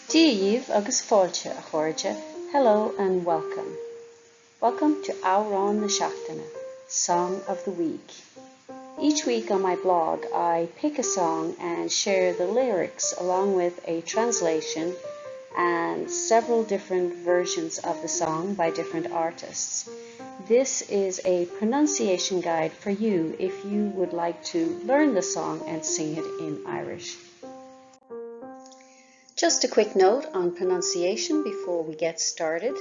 Dia dhaoibh agus fáilte, a chairde, hello and welcome. Welcome to Amhrán na Seachtaine, Song of the Week. Each week on my blog I pick a song and share the lyrics along with a translation and several different versions of the song by different artists. This is a pronunciation guide for you if you would like to learn the song and sing it in Irish. Just a quick note on pronunciation before we get started.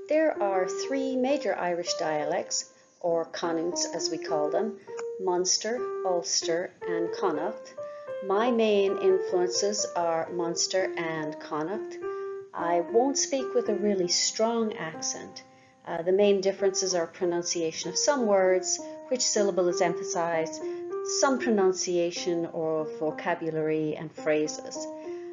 There are 3 major Irish dialects, or canúints as we call them, Munster, Ulster and Connacht. My main influences are Munster and Connacht. I won't speak with a really strong accent. Uh, the main differences are pronunciation of some words, which syllable is emphasized, some pronunciation or vocabulary and phrases.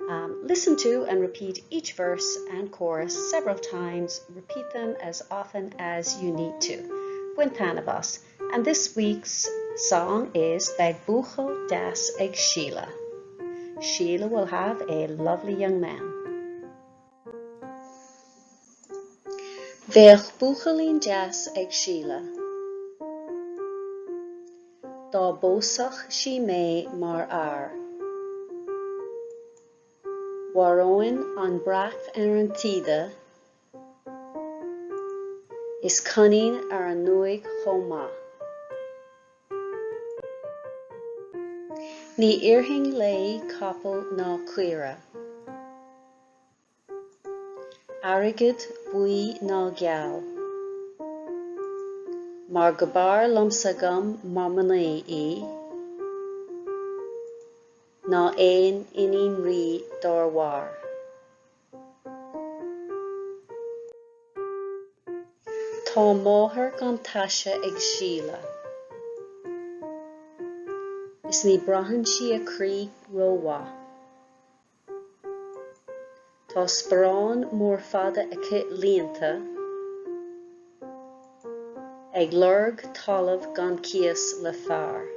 Um, listen to and repeat each verse and chorus several times. Repeat them as often as you need to. Bain taitneamh as. And this week's song is Beidh Buachaill Deas ag Síle. Sheila will have a lovely young man. Bheadh buachaillín deas ag Síle. Dá bpósfadh sí mé mar fhear. Mharóinn an breac ar an taoide is coinín ar an ndumhaigh chomh maith. Ní iarrfainn léi capall ná caoire. Airgead buí ná geal. Mar go b'fhearr liomsa agam mar mnaoi í ná aon iníon rí dár mhair. Tá máthair gan taise ag Síle. Is ní braitheann sí a croí rómhaith. Tá sparán mór fada aici líonta, ag lorg talamh gan cíos le fear.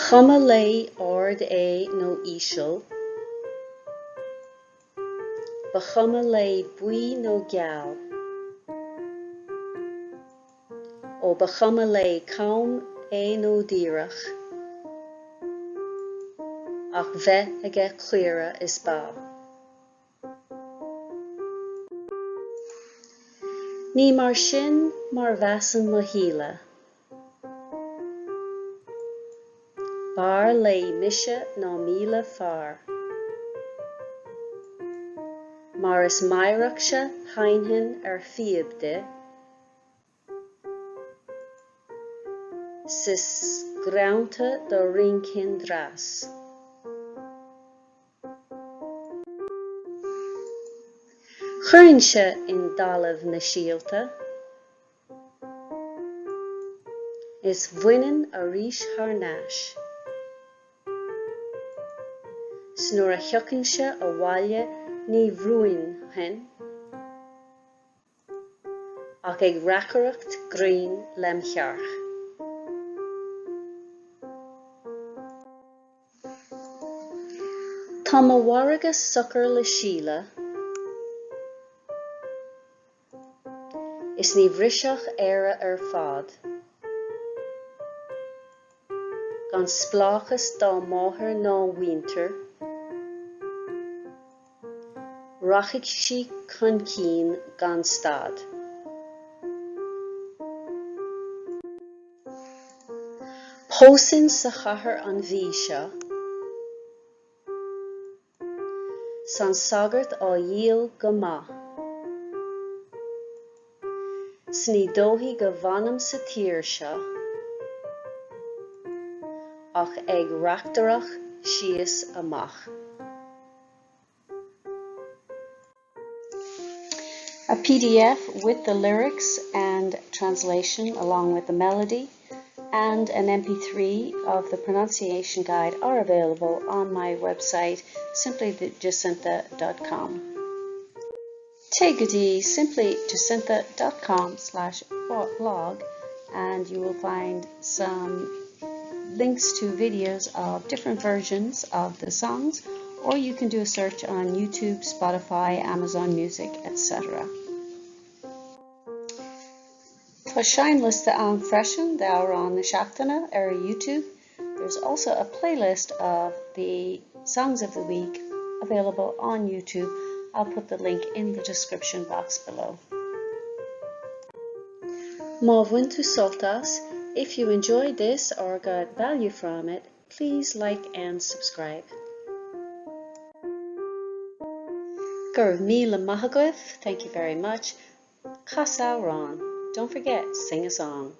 Chuma léi ard é nó íseal, ba chuma léi buí nó geal. Ó ba chuma léi cam é nó díreach, ach bheith aige caora is ba. Ní mar sin mar mheasainn mo Shíle. B'fhearr léi mise ná 1000 fear. Mar is meidhreachse sheinnfinn ar phíob di. 'S is greanta do rincfinn dreas. Chuirfinnse i dtalamh na síolta. Is bhainfinn arís thar n-ais. 'S nuair a thiocfainnse abhaile ní bhrúfinn thoinn. Ach ag reacaireacht grinn lem chearc. Tá mo mhargadh socair le Síle Is ní bhrisfeadh Éire ar fad Gan spleáchas dá máthair ná mhuintir Rachaidh sí chun cinn gan stad. Pósfainn sa chathair an mhí seo, 's an sagart á dhíol go maith. 'S ní dóichí go bhfanaim sa tír seo ach ag reachtaireacht síos amach. A PDF with the lyrics and translation along with the melody and an MP3 of the pronunciation guide are available on my website simplyjacintha.com. Téigh go dtí simplyjacintha.com slash blog and you will find some. links to videos of different versions of the songs, or you can do a search on YouTube, Spotify, Amazon Music, etc. Tá seinnliosta ann freisin d'amhráin na seachtaine ar YouTube. There's also a playlist of the songs of the week available on YouTube. I'll put the link in the description box below. Má bhain tú sult as, if you enjoyed this or got value from it, please like and subscribe. Go raibh míle maith agaibh, thank you very much. Cas amhrán, don't forget, sing a song.